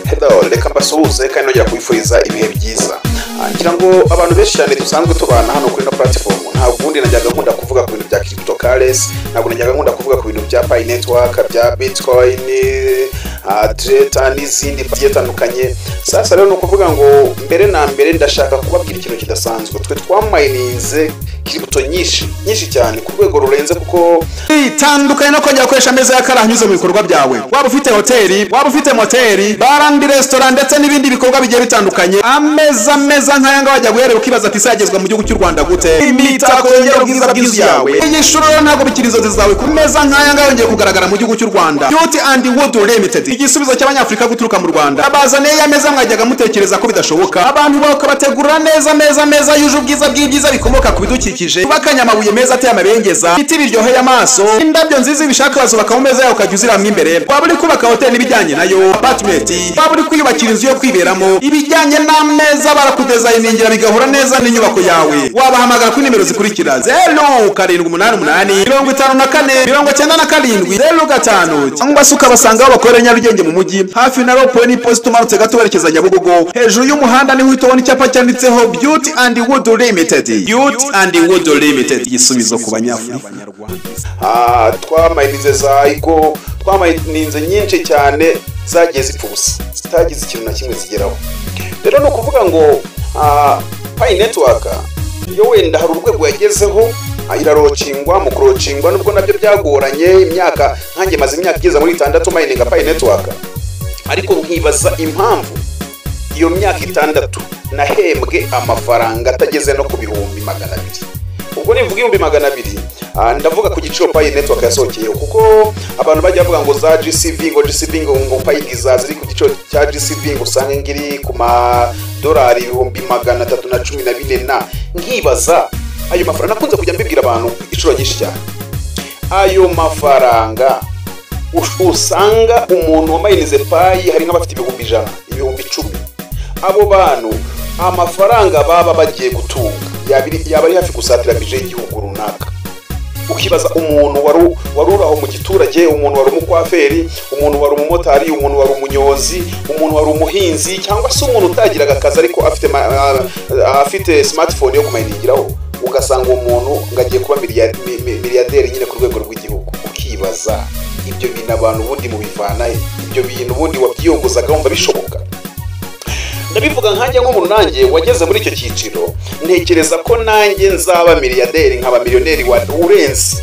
Hello, reka mbasuhuze kandi nongera kubifuriza ibihe byiza. Ngira ngo abantu benshi cyane dusanzwe tubana hano kuri ino platform, ntabwo ubundi najyaga nkunda kuvuga ku bintu bya cryptocurrency, ntabwo najyaga nkunda kuvuga ku bintu bya Pi Network, bya Bitcoin, Treta n'izindi zigiye zitandukanye. Sasa rero ni ukuvuga ngo mbere na mbere ndashaka kubabwira ikintu kidasanzwe. Twe twamayininze crypto nyinshi nyinshi cyane ku rwego rurenze, kuko Itandukanye no kongera gukoresha ameza y'akara anyuze mu bikorwa byawe. Waba ufite hoteli, waba ufite moteri, bar and restaurant, ndetse n'ibindi bikorwa bigiye bitandukanye, ameza meza nk'aya ngaya wajya guherera ukibaza ati: "Ese yagezwa mu gihugu cy'u Rwanda gute?" Imitako yongera ubwiza bw'inzu yawe. Iyi shuro rero ntabwo bikiri inzozi zawe, ku meza nk'aya ngaya yongeye kugaragara mu gihugu cy'u Rwanda. Beauty and Wood Limited, igisubizo cy'Abanyafurika guturuka mu Rwanda, abazaniye ya meza mwajyaga mutekereza ko bidashoboka. Abantu bakabategurira neza meza meza yuje ubwiza bw'ibyiza bikomoka ku bidukikije, bakanya amabuye meza ateye amabengeza, ibiti biryoheye amaso, indabyo nziza. Ibishaka bazubaka mu meza yawe ukajya uziramwo imbere. Waba uri kubaka hoteli n'ibijyanye nayo, apartment, waba uri kwiyubakira inzu yo kwiberamo, ibijyanye n'ameza barakudezayiningira bigahura neza n'inyubako yawe. Wabahamagara kuri nimero zikurikira: 0788549705, cyangwa se ukabasanga aho bakorera Nyarugenge mu mujyi, hafi na rond-point n'iposita, umanutse gato werekeza Nyabugogo, hejuru y'umuhanda niho uhita ubona icyapa cyanditseho Beauty and Wood Limited. Beauty and Wood Limited, igisubizo ku Banyafurika. Twamayininze za igo, twamayininze nyinshi cyane zagiye zipfa ubusa, zitagize ikintu na kimwe zigeraho. Rero ni ukuvuga ngo Pi Network yo wenda hari urwego yagezeho, iralauncingwa. Mu kulauncingwa, nubwo nabyo byagoranye, imyaka nkanjye maze imyaka igeze muri 6 mayininga Pi Network, ariko nkibaza impamvu iyo myaka 6 nahembwe amafaranga atageze no ku 200,000. Ubwo nivuga 200,000, ndavuga ku giciro Pi Network yasohokeyeho, kuko abantu bajya bavuga ngo za GCV, ngo GCV, ngo Pi izaza iri ku giciro cya GCV, ngo usange ngiri ku madolari 314,000. Na nkibaza ayo mafaranga, nakunze kujya mbibwira abantu inshuro nyinshi cyane, ayo mafaranga usanga umuntu wamayinize Pi, hari nk'abafite 100,000, 10,000, abo bantu amafaranga baba bagiye gutunga yaba ari hafi gusatira budget y'igihugu runaka. Ukibaza umuntu wari uri aho mu giturage, umuntu wari umukwaferi, umuntu wari umumotari, umuntu wari umunyonzi, umuntu wari umuhinzi, cyangwa se umuntu utagiraga akazi ariko afite smartphone yo kumayiningiraho, ugasanga uwo muntu ngo agiye kuba miliyaderi nyine ku rwego rw'igihugu. Ukibaza ibyo bintu abantu ubundi mubivana he? Ibyo bintu ubundi wabyiyunguzaga wumva bishoboka? Ndabivuga nkanjye nk'umuntu nanjye wageze muri icyo cyiciro, ntekereza ko nanjye nzaba miliyaderi, nkaba miliyoneri urenze.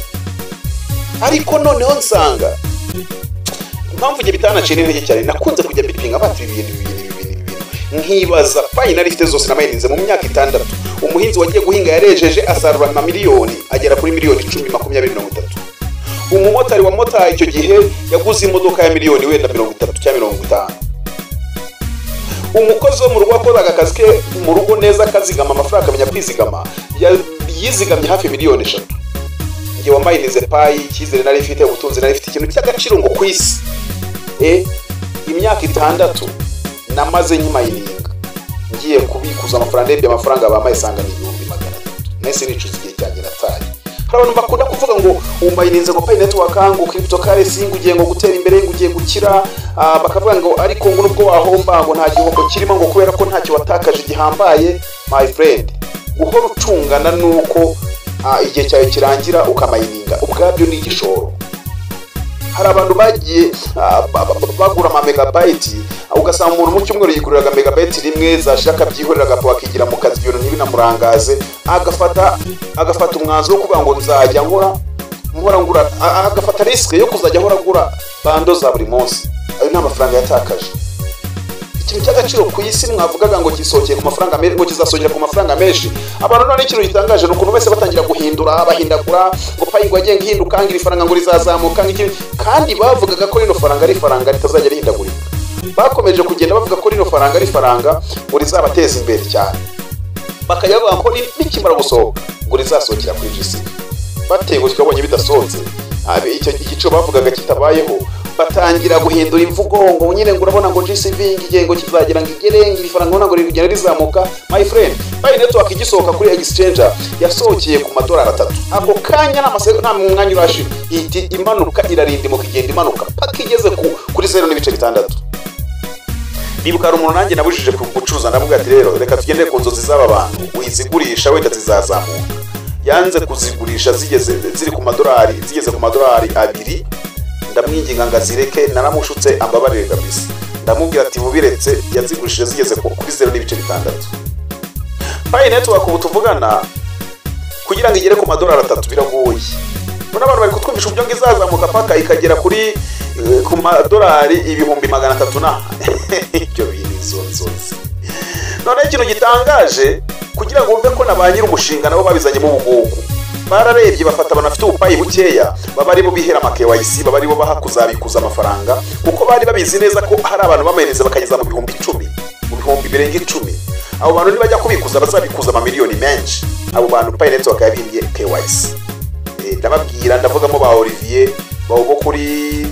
Ariko noneho nsanga impamvu njye bitanaciye n'intege cyane, nakunze kujya mbipinga bati ibi bintu, ibi bintu, ibi bintu, ibi bintu, nkibaza Pi nari ifite zose namayininze mu myaka 6, umuhinzi wagiye guhinga yarejeje asarura amamiliyoni agera kuri miliyoni 10, 20, 30. Umumotari wa motari icyo gihe yaguze imodoka ya miliyoni wenda 30 cyangwa 50. Umukozi wo mu rugo wakoraga akazi ke mu rugo neza, akazigama amafaranga, akamenya kwizigama, yizigamye hafi miliyoni 3. Njye wamayinize Pi, icyizere nari mfite, ubutunzi nari mfite, ikintu cy'agaciro ngo ku isi, imyaka 6 namaze nkimayininga, ngiye kubikuza amafaranga, ndebye amafaranga bampaye sanga ni 300,000. Nahise nicuza igihe cyanjye nataye. Hari abantu bakunda kuvuga ngo umayininze ngo Pi Network, ngo cryptocurrency, ngo ugiye ngo gutera imbere, ngo ugiye gukira, bakavuga ngo ariko ngo nubwo wahomba ngo nta gihombo kirimo, ngo kubera ko ntacyo watakaje gihambaye. My friend, guhora ucungana nuko igihe cyawe kirangira ukamayininga ubwabyo ni igishoro. Hari abantu bagiye bagura ama megabyte, ugasanga umuntu mu cyumweru yiguriraga megabyte rimwe, zashira akabyihorera, agapfa akigira mu kazi, ibintu ntibinamurangaze, agafata umwanzuro wo kuvuga ngo nzajya nkora nkora ngura, agafata risk yo kuzajya ahora agura bundle za buri munsi. Ayo ni amafaranga yatakaje. Ikintu cy'agaciro ku isi mwavugaga ngo gisohokeye ku mafaranga menshi, ngo kizasohokera ku mafaranga menshi. Abantu none ikintu gitangaje ni ukuntu bose batangira guhindura, bahindagura ngo Pi ngo agiye ngihinduka, ngo iri faranga ngo rizazamuka ng'iki, kandi bavugaga ko rino faranga ari ifaranga ritazajya rihindagurika. Bakomeje kugenda bavuga ko rino faranga ari ifaranga ngo rizabateza imbere cyane, bakajya bavuga ko nikimara gusohoka ngo rizasohokera kuri GCV. Batewe twabonye bidasohotse, icyo igiciro bavugaga kitabayeho, batangira guhindura imvugo ngo nyine ngo urabona ngo GCV ngiye ngo kizagira ngo igere ngo iri faranga ubona ngo riri kugenda rizamuka. My friend, Pi Network igisohoka kuri exchange yasohokeye ku madolari 3. Ako kanya nta mwanya urashira ihita imanuka, irarindimuka, igenda imanuka paka igeze kuri 0.6. Nibuka hari umuntu nanjye nabujije gucuruza, ndavuga ati rero reka tugende ku nzozi z'aba bantu, wizigurisha wenda zizazamuka. Yanze kuzigurisha zigeze ziri ku madolari, zigeze ku madolari 2, ndamwinginga ngo azireke, naramushutse ambabarire kabisa. Ndamubwira ati mubiretse, yazigurishije zigeze kuri 0.6. Pi Network ubu tuvugana kugira ngo igere ku madolari 3 biragoye. None abantu bari kutwumvisha uburyo ngo izazamuka paka ikagera kuri ku madolari 300,000 na ibyo bintu izo nzozi. None ikintu gitangaje kugira ngo wumve ko na ba nyiri umushinga nabo babizanyemo ubugugu, bararebye bafata abantu bafite ubupayi bukeya baba aribo bihera ama KYC, baba aribo baha kuzabikuza amafaranga, kuko bari babizi neza ko hari abantu bamahereza bakageza mu 10,000, mu bihumbi birenga 10. Abo bantu nibajya kubikuza bazabikuza amamiliyoni menshi. Abo bantu Pi Network yabimbye KYC. Ndababwira, ndavugamo ba Olivier bo kuri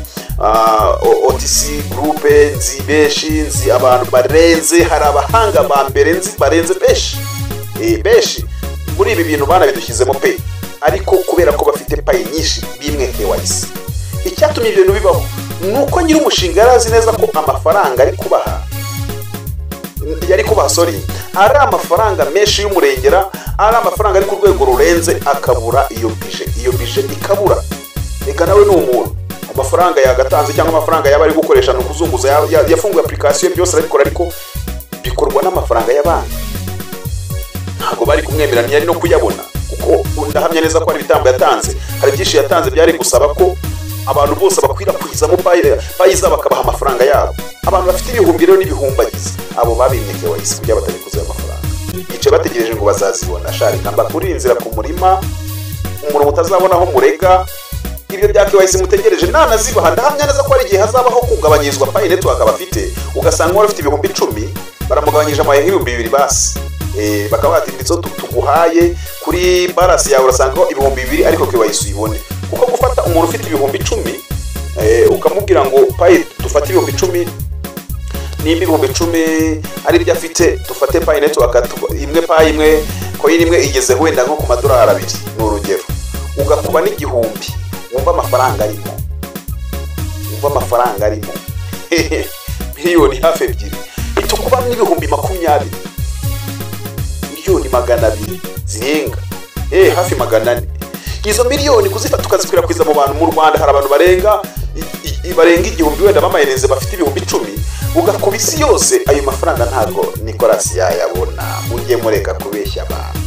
OTC Group, nzi benshi, nzi abantu barenze, hari abahanga ba mbere nzi barenze benshi, benshi muri ibi bintu banabidushyizemo pe, ariko kubera ko bafite Pi nyinshi bimwe KYC. Icyatumye ibyo bintu bibaho nuko nyiri umushinga yarazi neza ko amafaranga ari kubaha, yari kubaha sorry, ari amafaranga menshi y'umurengera, ari amafaranga ari ku rwego rurenze, akabura iyo bije, iyo bije ikabura. Reka nawe ni umuntu, amafaranga yagatanze cyangwa amafaranga yaba ari gukoresha ni ukuzunguza, yafunguye application byose arabikora, ariko bikorwa n'amafaranga y'abandi. Ntabwo bari kumwemera, ntiyari no kuyabona, kuko ndahamya neza ko hari ibitambo yatanze, hari byinshi yatanze byari gusaba ko abantu bose bakwirakwizamo Pi zabo bakabaha amafaranga yabo. Abantu bafite ibihumbi rero n'ibihumbagiza, abo babimye KYC kugira batabikuza ayo mafaranga, bicaye bategereje ngo bazazibona. Sharika mbakuri inzira ku murima, umuntu mutazabona aho murega ibyo bya KYC mutegereje nanazibaha. Ndahamya neza ko hari igihe hazabaho kugabanyirizwa Pi Network abafite, ugasanga wari ufite 10,000 baramugabanyije amaye nk'ibihumbi 2 basi, bakaba bati nditso tuguhaye kuri balance yawe urasanga 2,000, ariko KYC uyibone. Kuko gufata umuntu ufite 10,000 ukamubwira ngo Pi dufate 10,000, nimba 10,000 ari ibyo afite dufate Pi Network imwe, Pi imwe, coin imwe igeze wenda nko ku madolari 2 ni urugero, ugakuba n'igihumbi, wumva amafaranga arimo, wumva amafaranga arimo miliyoni hafi 2, itukuba n'ibihumbi 20, miliyoni 200 zirenga, hafi 400. Izo miliyoni kuzifata ukazikwirakwiza mu bantu. Mu Rwanda hari abantu barenga 1,000 wenda bamahereze bafite 10,000, ugakuba isi yose ayo mafaranga ntabwo Nicolas yayabona. Mujye mureka kubeshya abantu,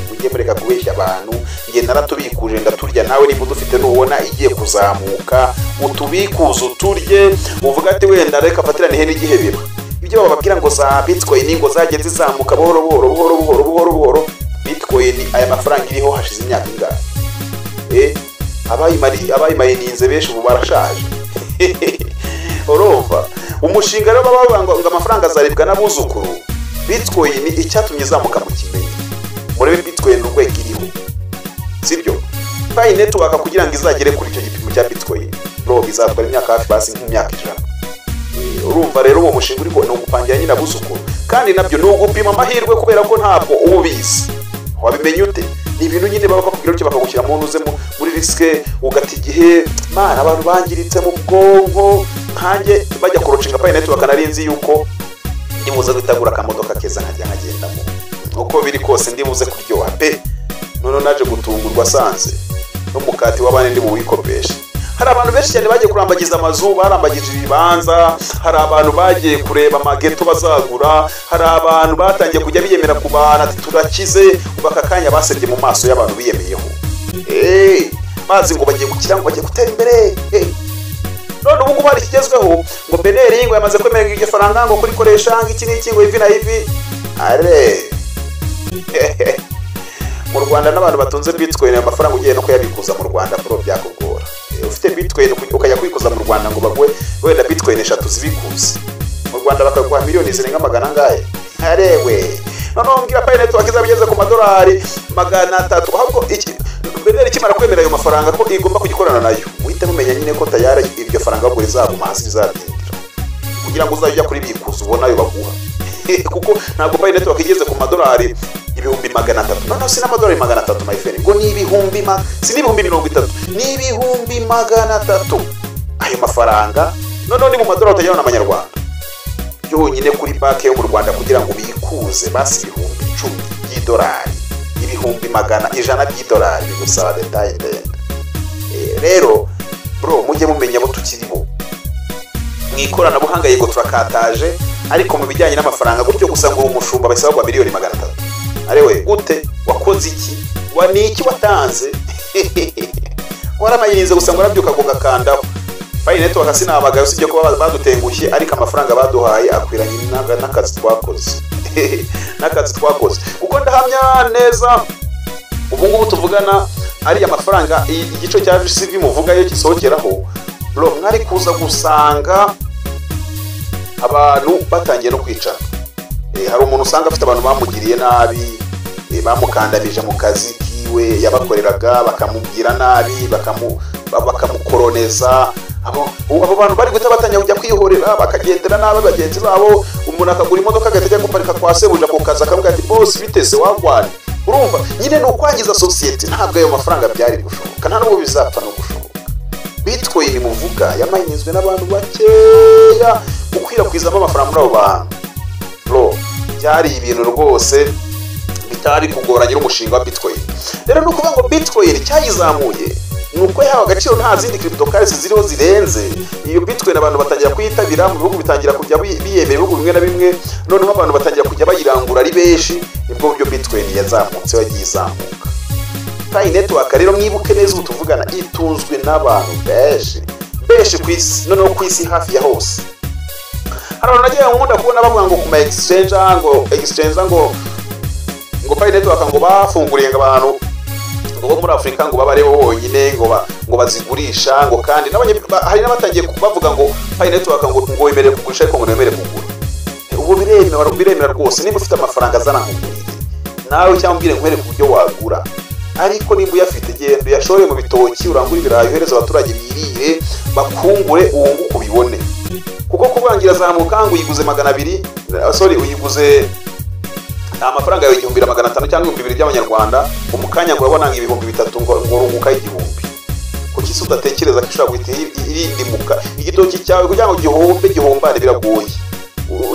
mujye mureka kubeshya abantu. Nge naratubikuje ndaturya, nawe niba udufite nubona igiye kuzamuka utubikuze uturye, uvuga ati wenda reka fatirane ihene igihebeba. Ibyo bababwira ngo za Bitcoin ngo zagiye zizamuka buhoro buhoro buhoro buhoro buhoro buhoro, Bitcoin aya mafaranga iriho hashize imyaka ingahe? Abayimayininze benshi ubu barashaje. Urumva umushinga rero baba ngo amafaranga azaribwa n'abuzukuru. Bitcoin icyatumye izamuka mu kimenyi, murebe Bitcoin urwego iriho, sibyo? Pi Network kugira ngo izagere kuri icyo gipimo cya Bitcoin bro bizatwara imyaka hafi basi nk'imyaka 100. Urumva rero uwo mushinga uriko ni ugupangira nyine abuzukuru, kandi nabyo ni ugupima amahirwe kubera ko ntabwo uba ubizi. Wabimenye ute? Ni ibintu nyine baba bakubwira bityo bakagushyira mu ntuze muri riske, ugata igihe. Mana, abantu bangiritse mu bwonko nkanjye bajya kurocinga Pi Network nari nzi yuko ndibuze gutegura akamodoka keza nkajya nkagendamo, uko biri kose ndibuze kuryoha pe. None naje gutungurwa sanze n'umukati w'abandi ndi buwikopeshe. Hari abantu benshi cyane bagiye kurambagiza amazu, barambagije ibibanza, hari abantu bagiye kureba amageto bazagura, hari abantu batangiye kujya biyemera ku bantu ati turakize, ubaka kanya basebye mu maso y'abantu biyemeyeho. Bazi ngo bagiye gukira, ngo bagiye gutera imbere. None ubu ngubu hari ikigezweho ngo Beneri ngo yamaze kwemera iryo faranga ngo kurikoresha ngo iki n'iki ngo ivi na ivi. Are mu Rwanda n'abantu batunze Bitcoin amafaranga ugiye no kuyabikuza mu Rwanda bro byakugora. Ufite Bitcoin ukajya kubikuza mu Rwanda ngo baguhe wenda Bitcoin 3 zibikuze mu Rwanda bakaguha miliyoni zirenga 100 angahe. Arewe noneho mbwira Pi Network izabigeze ku madolari 300, ahubwo iki Beneri kimara kwemera ayo mafaranga ko igomba kugikorana nayo, muhite mumenya nyine ko tayari iryo faranga ahubwo rizaguma hasi rizadindira kugira ngo uzajye ujya kuri bikuza ubona ayo baguha. Kuko ntabwo Pi Network igeze ku madolari 300,000, noneho si n'amadolari 300 my friend, ngo ni ibihumbi si n'ibihumbi 30, ni 300,000 ayo mafaranga. Noneho ni mu madolari utajyana n'amanyarwanda. Ibyo Yonyine kuri banki yo mu Rwanda, kugira ngo ubikuze basi 10,000 by'idolari, 100,000 by'idolari, bigusaba détail ndende. Rero bro, mujye mumenya abo tukiri bo mu ikoranabuhanga. Yego turakataje, ariko mu bijyanye n'amafaranga gutyo gusa ngo umushumba basaba gwa miliyoni 300, arewe gute? Wakoze iki? Wa ni iki watanze? Waramayirinze gusa ngo arabyuka ngo gakandaho Pi Network. Sinabagaye, usibye kuba badutengushye, ariko amafaranga baduhaye akwiranye n'akazi twakoze, kuko ndahamya neza ubu ngubu tuvugana ariya mafaranga, igice cya VCV muvuga iyo gisohokeraho, bro, mwari kuza gusanga abantu batangiye no kwicara. Hari umuntu usanga afite abantu bamugiriye nabi, bamukandamije mu kazi kiwe yabakoreraga, bakamubwira nabi, bakamukoroneza. Abo bantu bari guhita batangira kujya kwihorera, bakagendera nabi bagenzi babo. Umuntu akagura imodoka, agahita ajya guparika kwa sebuja ku kazi, akamubwira ati: "Boss, bitese wagwane." Urumva nyine ni ukwangiza sosiyete. Ntabwo ayo mafaranga byari gushoboka, nta nubwo bizapfa no gushoboka. Bitcoin muvuga yamayininzwe n'abantu bakeya, gukwirakwizamo amafaranga muri abo bantu, bro, byari ibintu rwose bitari kugora nyir'umushinga wa Bitcoin. Rero ni ukuvuga ngo Bitcoin cyayizamuye ni uko yahawe agaciro, nta zindi cryptocurrency ziriho zirenze iyo Bitcoin. Abantu batangira kuyitabira, mu bihugu bitangira kujya biyemera, ibihugu bimwe na bimwe. Noneho abantu batangira kujya bayirangura ari benshi, nibwo buryo Bitcoin yazamutse, yagiye izamuka. Pi Network rero, mwibuke neza, ubu tuvugana itunzwe n'abantu benshi benshi ku isi, noneho ku isi hafi ya hose. Hari abantu nagiye nkunda kubona bavuga ngo ku ma exchange, ngo exchange, ngo Pi Network ngo bafunguriye ngo abantu ngo bo muri Afurika ngo babe aribo bonyine ngo bazigurisha, ngo kandi hari n'abatangiye bavuga ngo Pi Network ngo wemerewe kugurisha ariko ngo ntiwemerewe kugura. Ubu biremewe, biremera rwose. Niba ufite amafaranga, azana nkugurire nawe, cyangwa umbwire nkwereke uburyo wagura. Ariko nimba uyafite, genda uyashore mu bitoki, urangure ibirayi, uhereze abaturage birire, bakungure, wunguke ubibone. Kuko kubangira zamuka ngo uyiguze 200, sorry, uyiguze amafaranga yawe 1500 cyangwa 2000 by'amanyarwanda, mu kanya ngo urabona ngo 3000, ngo urunguka 1000. Kuki se udatekereza ko ishobora guhita irindimuka? Igitoki cyawe kugira ngo gihombe, gihombane, biragoye.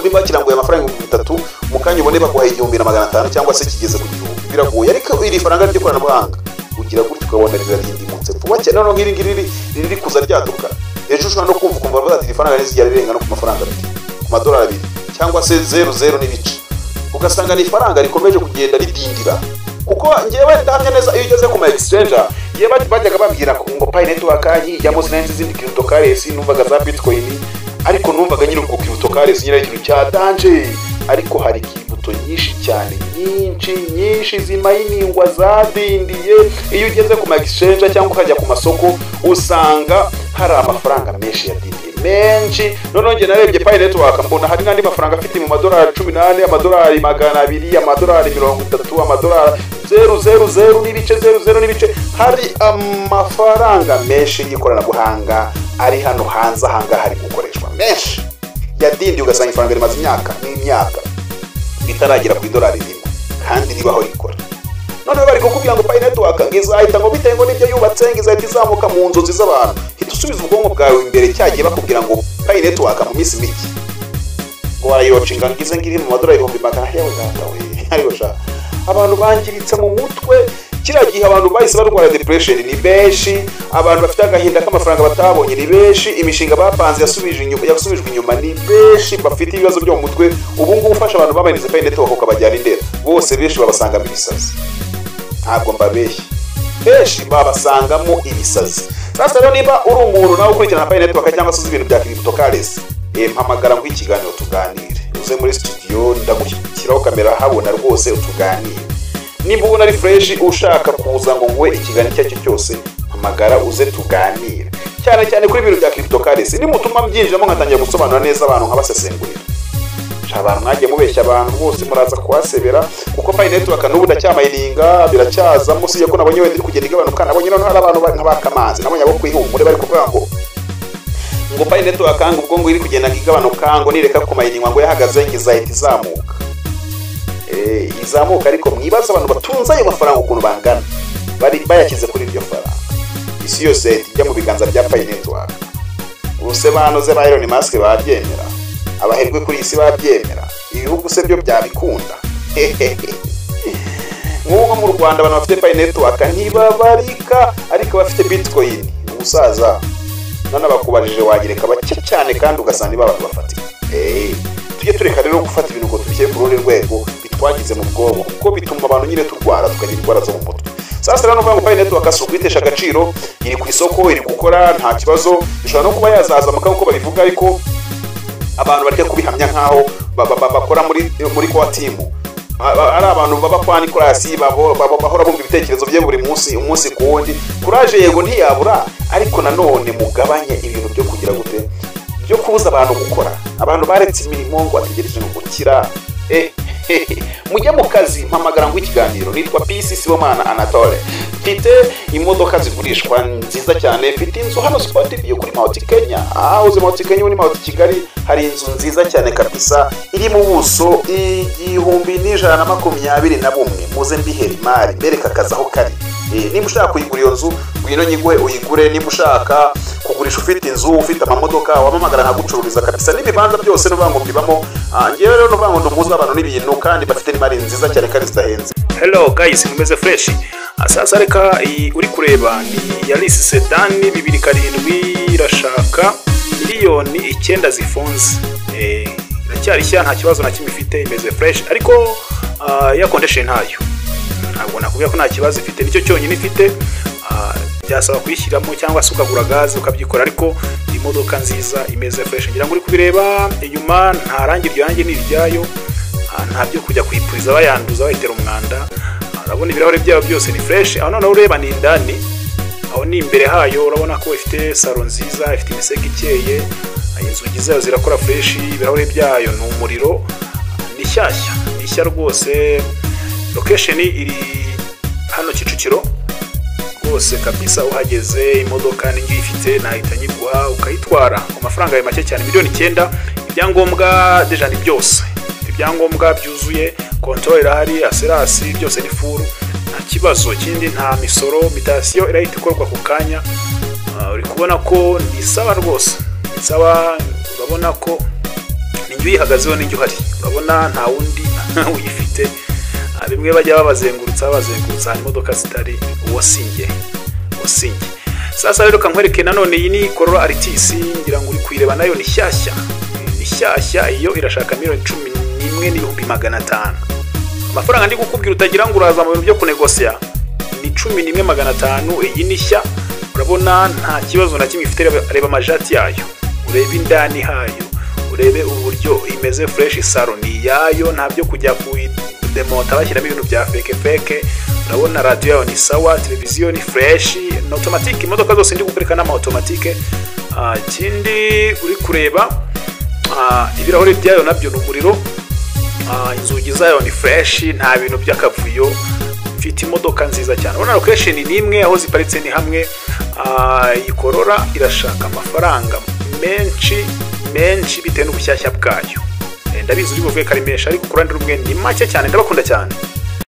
Niba kiranguye amafaranga 3000, mu kanya ubone baguhaye 1500 cyangwa se kigeze ku 1000, biragoye. Ariko iri faranga ry'ikoranabuhanga ugira gutyo ukabona rirarindimutse vuba cyane. Noneho nk'iri ngiri riri kuza ryaduka, ejo ushobora no kumva ukumva bavuga ati iri faranga rizigera rirenga no ku mafaranga 2, ku madolari 2 cyangwa se zeru zeru n'ibice, ugasanga ni ifaranga rikomeje kugenda ridindira. Kuko ngewe ndahamya neza, iyo ugeze ku ma exchange, yewe bajyaga bambwira ngo Pi Network yijyamo, sinari izindi cryptocurrency, numvaga za Bitcoin, ariko numvaga nyine ubwo cryptocurrency nyine ari ikintu cya danger. Ariko hari crypto nyinshi cyane, nyinshi nyinshi zimayiningwa zadindiye. Iyo ugeze ku ma exchange cyangwa ukajya ku masoko, usanga hari amafaranga menshi yadindiye, menshi. Noneho njye narebye Pi Network, mbona hari n'andi mafaranga afite mu madolari 14, amadolari 200, amadolari 30, amadolari zeru zeru zeru n'ibice zeru zeru n'ibice. Hari amafaranga menshi y'ikoranabuhanga ari hano hanze ahangaha ari gukoreshwa, menshi yadindiye, ugasanga ifaranga rimaze imyaka n'imyaka ritaragera ku idolari rimwe kandi ribaho rikora. Noneho bari kukubwira ngo Pi Network ngo izahita, ngo bitewe ngo n'ibyo yubatse, ngo izahita izamuka mu nzozi z'abantu. Hita usubiza ubwonko bwawe imbere, cyagiye bakubwira ngo Pi Network mu minsi mike ngo barayirocinga, ngo ize ngiri mu madolari 100,000. Yewe data we! Ariko sha, abantu bangiritse mu mutwe. Kiriya gihe abantu bahise barwara depression ni benshi, abantu bafite agahinda k'amafaranga batabonye ni benshi, imishinga bapanze yasubije inyuma, yasubijwe inyuma ni benshi, bafite ibibazo byo mu mutwe. Ubu ngubu ufasha abantu bamayinize Pi Network ukabajyana indera, bose benshi babasangamo ibisazi. Ntabwo mbabeshye, benshi babasangamo ibisazi. Sasa rero, niba uri umuntu nawe ukurikirana Pi Network cyangwa se uzi ibintu bya cryptocurrency, mpamagara ngo ikiganiro tuganire, uze muri studio, ndagushyiraho kamera habona rwose, utuganire. Nimba ubona ari fresh, ushaka kuza ngo nguhe ikiganiro icyo ari cyo cyose, mpamagara uze tuganire, cyane cyane kuri ibintu bya cryptocurrency. Nimutuma mbyinjiramo nkatangira gusobanura neza abantu, nkabasesengurira. Sha, abantu mwagiye mubeshya abantu bose muraza kuhasebera, kuko Pi Network n'ubu ndacyamayininga, biracyazamo. Usibye ko nabonye wenda iri kugenda igabanuka. Nabonye noneho hari abantu nk'abakamanzi, nabonye abo kwihumure bari kuvuga ngo Pi Network ngo ubwo ngo iri kugenda igabanuka, ngo nireka kumayiningwa, ngo yahagaze, ngo izahita izamuka. Izamuka, ariko mwibaze abantu batunze ayo mafaranga ukuntu bangana, bari bayashyize kuri iryo faranga, isi yose yahita ijya mu biganza bya Pi Network. Ubuse banoze ba Elon Musk babyemera? Abaherwe kuri iyi si babyemera? Ibihugu se byo byabikunda? Nk'ubu mu Rwanda abantu bafite Pi Network ntibabarika, ariko bafite Bitcoin, umusaza nanabakubarije wagereka bake cyane, kandi ugasanga niba abantu bafatika. Tujye tureka rero gufata ibintu ngo tubishyire ku rundi rwego bitwagize mu bwonko, kuko bituma abantu nyine turwara, tukagira indwara zo mu mutwe. Sasa rero nuvuga ngo Pi Network si ukwitesha agaciro, iri ku isoko, iri gukora, nta kibazo, ishobora no kuba yazazamuka nk'uko babivuga, ariko abantu bareke kubihamya nk'aho bakora muri core team, ari abantu baba kwa Nicolas, bahora bumva ibitekerezo bye buri munsi, umunsi ku wundi. Kuraje yego ntiyabura, ariko nanone mugabanye ibintu byo kugira gute, byo kubuza abantu gukora. Abantu baretse imirimo ngo bategereje ngo gukira. Mujye mu kazi. Mpamagara ngo ikiganiro. Nitwa PC Sibomana Anatole, mfite imodoka zigurishwa nziza cyane, mfite inzu hano Sport View kuri Mount Kenya. Aho uzi Mount Kenya, muri Mount Kigali hari inzu nziza cyane kabisa, iri mu buso 1121. Muze mbihera imari, mbereka akazi aho kari. Niba ushaka kuyigura iyo nzu, ngwino nyiguhe uyigure. Niba ushaka kugurisha, ufite inzu, ufite amamodoka, wamamagara nkagucururiza kabisa, n'ibibanza byose n'uvuga ngo mbibamo. Ngewe rero n'uvuga ngo ndumuza abantu n'ibintu, kandi bafite n'imari nziza cyane kandi zidahenze. Hello guys, mumeze fresh? Sasa reka iyi uri kureba ni Yaris Sedan 2007, irashaka miliyoni 9 zifunze. Iracyari nshya, nta kibazo na kimwe ifite, imeze fresh, ariko air condition ntayo. Ntabwo nakubwira ko nta kibazo ifite, nicyo cyonyine ifite. Byasaba kuyishyiramo cyangwa se ukagura gaze ukabyikora, ariko imodoka nziza imeze fresh. Ngira ngo uri kubireba inyuma, nta rangi, iryo rangi ni iryayo. Nta byo kujya kuyipuriza bayanduza, bayitera umwanda. Urabona ibirahure byayo byose ni fresh. Aho noneho ureba ni indani, aho ni imbere hayo. Urabona ko ifite salon nziza, ifite imisego ikeye, inzugi zayo zirakora fresh, ibirahure byayo ni umuriro, ni shyashya, ni nshya rwose. Location iri hano Kicukiro rwose kabisa. Uhageze imodoka n'ingi uyifite nahita nyiguha ukayitwara ku mafaranga yawe make cyane, miliyoni 9. Ibyangombwa déjà ni byose, ibyangombwa byuzuye, contrôle irahari, assurance byose ni full, nta kibazo kindi, nta misoro, mutation irahita ikorwa ku kanya. Uri kubona ko ni sawa rwose, ni sawa. Urabona ko ninjye uyihagazeho, ninjye uhari, urabona nta wundi uyifite. Bimwe bajya babazengurutsa babazengurutsa ahantu imodoka zitari, uwo sinjye, uwo sinjye. Sasa rero kankwereke nanone iyi ni Corolla Altis. Ngira ngo uri kuyireba, nayo ni shyashya, ni shyashya. Iyo irashaka miliyoni 11,500,000. Amafaranga ndi kukubwira, utagira ngo uraza mu bintu byo kunegosiya, ni 11,500. Iyi ni nshya, urabona nta kibazo na kimwe ifite. Reba amajati yayo, urebe indani hayo, urebe uburyo imeze fresh. Salon ni iyayo, nta byo kujya kuyidemonta bashyiramo ibintu bya fake fake. Urabona radiyo yayo ni sawa, televiziyo ni fresh, ni automatique. Imodoka zose ndi kukwereka n'ama automatique. Ikindi uri kureba, ibirahuri byayo nabyo ni umuriro. Inzugi zayo ni fresh, nta bintu by'akavuyo. Mfite imodoka nziza cyane. Urabona location ni imwe, aho ziparitse ni hamwe. Iyi Corolla irashaka amafaranga menshi menshi bitewe n'ubushyashya bwayo. Ndabizi uri buvuge ko ari menshi, ariko ku ruhande rumwe ni make cyane. Ndabakunda cyane.